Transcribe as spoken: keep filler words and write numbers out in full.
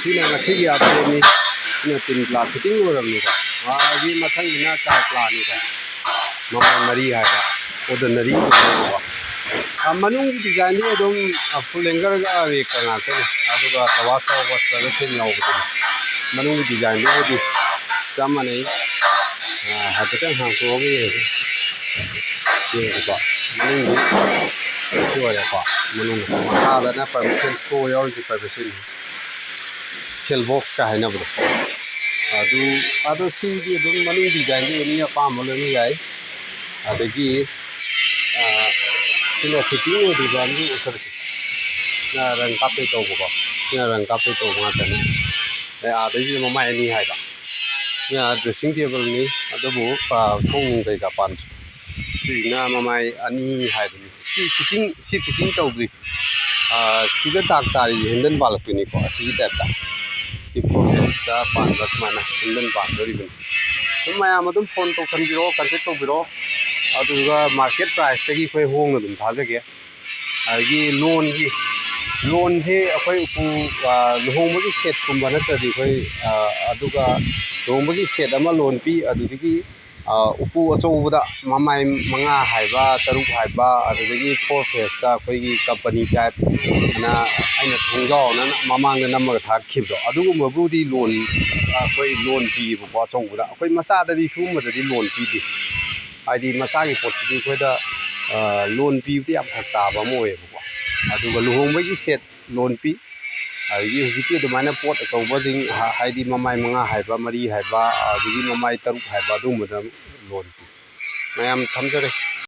ꯁꯤꯅ ꯉꯁꯤꯒꯤ ꯑꯞꯗꯦꯠꯅꯤ꯫ ꯁꯤꯅ ꯇꯤꯟ ꯄ꯭ꯂꯥ ꯐꯤꯠꯇꯤꯡ ꯑꯣꯏꯔꯝꯅꯤꯀꯣ꯫ ꯃꯥꯒꯤ ꯃꯊꯪꯒꯤꯅ ꯇꯥꯏꯜ ꯄ꯭ꯂꯥꯅꯤꯀꯣ꯫ ꯃꯃꯥꯏ ꯃꯔꯤ ꯍꯥꯏꯕ ꯑꯣꯔꯗꯤꯅꯔꯤ ꯑꯣꯏꯅꯀꯣ꯫ ꯃꯅꯨꯡꯒꯤ ꯗꯤꯖꯥꯏꯟꯗꯤ ꯑꯗꯨꯝ ꯐꯨꯜ ꯍꯦꯡꯒꯔꯒ ꯔꯦꯛꯀ ꯉꯥꯛꯇꯅꯤ꯫ ꯑꯗꯨꯒ ꯀꯋꯥꯁ ꯇꯧꯕ ꯁ꯭ꯇꯔꯒ ꯐꯦꯟ ꯌꯥꯎꯕꯗꯨꯅꯤ꯫ ꯃꯅꯨꯡꯒꯤ ꯗꯤꯖꯥꯏꯟꯗꯨꯕꯨꯗꯤ ꯆꯞ ꯃꯥꯟꯅꯩ꯫ ꯍꯥꯏꯐꯦꯠꯇꯪ ꯍꯥꯡꯇꯣꯛꯑꯒ ꯌꯦꯡꯉꯁꯤ꯫ ꯌꯦꯡꯉꯁꯤꯀꯣ꯫ ꯃꯅꯨꯡꯗꯤ ꯁꯤ ꯑꯣꯏꯔꯦꯀꯣ꯫ ꯃꯅꯨꯡ ꯃꯈꯥꯗꯅ ꯄꯥꯔꯃꯤꯁꯟ ꯁꯣ ꯌꯥꯎꯔꯤꯁꯦ ꯄꯥꯔꯃꯤꯁꯟ꯫ ꯁꯦꯜ ꯕꯣꯛꯁꯀ ꯍꯥꯏꯅꯕꯗꯣ꯫ ꯑꯗꯨ, ꯑꯗꯣ ꯁꯤꯗꯤ ꯑꯗꯨꯝ ꯃꯅꯨꯡ ꯗꯤꯖꯥꯏꯟꯗꯤ ꯑꯦꯅꯤ ꯑꯄꯥꯝꯕ ꯂꯣꯏꯅ ꯌꯥꯏ꯫ ꯑꯗꯒꯤ, ꯑ, ꯁꯤꯅ ꯐꯤꯠꯇꯤꯡ ꯑꯣꯏꯗꯣꯏꯕ ꯑꯅꯤ ꯑꯣꯏꯊꯣꯔꯛꯀꯦ꯫ ꯁꯤꯅ ꯔꯪ ꯀꯥꯞꯄꯩ ꯇꯧꯕꯀꯣ꯫ ꯁꯤꯅ ꯔꯪ ꯀꯥꯞꯄꯩ ꯇꯧꯕ ꯉꯥꯛꯇꯅꯤ꯫ ꯑꯦ, ꯑꯥꯗꯩꯁꯤꯅ ꯃꯃꯥꯏ ꯑꯅꯤ ꯍꯥꯏꯕ꯫ ꯁꯤꯅ ꯗ꯭ꯔꯦꯁꯤꯡ ꯇꯦꯕꯜꯅꯤ꯫ ꯑꯗꯨꯕꯨ, ꯑ, ꯊꯣꯡ ꯅꯨꯡ ꯀꯩꯀꯥ ꯄꯥꯟꯗ꯭ꯔꯤ꯫ ꯁꯤꯁꯤꯅ ꯃꯃꯥꯏ ꯑꯅꯤ ꯍꯥꯏꯕꯅꯤ꯫ ꯁꯤ ꯐꯤꯠꯇꯤꯡ, ꯁꯤ ꯐꯤꯠꯇꯤꯡ ꯇꯧꯗ꯭ꯔꯤ꯫ ꯑ, ꯁꯤꯗ ꯗꯥꯛ ꯇꯥꯔꯤꯁꯦ ꯍꯦꯟꯗꯜ ꯄꯥꯜꯂꯛꯇꯣꯏꯅꯤꯀꯣ꯫ ꯑꯁꯤꯒꯤ ꯇꯥꯏꯞꯇ꯫ ꯁꯤ ꯐꯣꯔ ꯐꯦꯁꯇ ꯄꯥꯟꯕ ꯁꯨꯃꯥꯏꯅ ꯍꯦꯟꯗꯜ ꯄꯥꯟꯗꯣꯔꯤꯕꯅꯤ꯫ ꯑꯗꯨꯝ ꯃꯌꯥꯝ ꯑꯗꯨꯝ ꯐꯣꯟ ꯇꯧꯁꯟꯕꯤꯔꯛꯑꯣ, ꯀꯟꯇꯦꯛ ꯇꯧꯕꯤꯔꯛꯑꯣ꯫ ꯑꯗꯨꯒ ꯃꯥꯔꯀꯦꯠ ꯄ꯭ꯔꯥꯏꯁꯇꯒꯤ ꯑꯩꯈꯣꯏ ꯍꯣꯡꯅ ꯑꯗꯨꯝ ꯊꯥꯖꯒꯦ꯫ ꯑꯗꯒꯤ ꯂꯣꯟꯒꯤ, ꯂꯣꯟꯁꯦ ꯑꯩꯈꯣꯏ ꯎꯄꯨ, ꯑ, ꯂꯨꯍꯣꯡꯕꯒꯤ ꯁꯦꯠꯀꯨꯝꯕ ꯅꯠꯇ꯭ꯔꯗꯤ ꯑꯩꯈꯣꯏ, ꯑ, ꯑꯗꯨꯒ ꯂꯨꯍꯣꯡꯕꯒꯤ ꯁꯦꯠ ꯑꯃ ꯂꯣꯟ ꯄꯤ, ꯑꯗꯨꯗꯒꯤ, ꯑ, ꯎꯄꯨ ꯑꯆꯧꯕꯗ ꯃꯃꯥꯏ ꯃꯉꯥ ꯍꯥꯏꯕ, ꯇꯔꯨꯛ ꯍꯥꯏꯕ, ꯑꯗꯨꯗꯒꯤ ꯐꯣꯔ ꯐꯦꯁꯇ ꯑꯩꯈꯣꯏꯒꯤ ꯀꯝꯄꯅꯤ ꯇꯥꯏꯞ ꯑꯅ ꯑꯩꯅ ꯊꯣꯡꯖꯥꯎ ꯑꯅ ꯃꯃꯥꯡꯗ ꯅꯝꯃꯒ ꯊꯥꯔꯛꯈꯤꯕꯗꯣ, ꯑꯗꯨꯒꯨꯝꯕꯕꯨꯗꯤ ꯂꯣꯟ, ꯑꯩꯈꯣꯏ ꯂꯣꯟ ꯄꯤꯌꯦꯕꯀꯣ ꯑꯆꯧꯕꯗ꯫ ꯑꯩꯈꯣꯏ ꯃꯆꯥꯗꯗꯤ ꯁꯤꯒꯨꯝꯕꯗꯗꯤ ꯂꯣꯟ ꯄꯤꯗꯦ꯫ ꯍꯥꯏꯗꯤ ꯃꯆꯥꯒꯤ ꯄꯣꯠꯇꯨꯗꯤ ꯑꯩꯈꯣꯏꯗ, ꯑ, ꯂꯣꯟ ꯄꯤꯕꯗꯤ ꯌꯥꯝ ꯐꯔꯛ ꯇꯥꯕ ꯑꯃ ꯑꯣꯏꯌꯦꯕꯀꯣ꯫ ꯑꯗꯨꯒ ꯂꯨꯍꯣꯡꯕꯒꯤ ꯁꯦꯠ ꯂꯣꯟ ꯄꯤ꯫ ꯑꯗꯒꯤ ꯍꯧꯖꯤꯛꯀꯤ ꯑꯗꯨꯃꯥꯏꯅ ꯄꯣꯠ ꯑꯆꯧꯕꯁꯤꯡ, ꯍꯥ-, ꯍꯥꯏꯗꯤ ꯃꯃꯥꯏ ꯃꯉꯥ ꯍꯥꯏꯕ, ꯃꯔꯤ ꯍꯥꯏꯕ, ꯑꯗꯒꯤ ꯃꯃꯥꯏ ꯇꯔꯨꯛ ꯍꯥꯏꯕ, ꯑꯗꯨꯒꯨꯝꯕꯗ ꯂꯣꯟ ꯄꯤ꯫ ꯃꯌꯥꯝ ꯊꯝꯖꯔꯦ꯫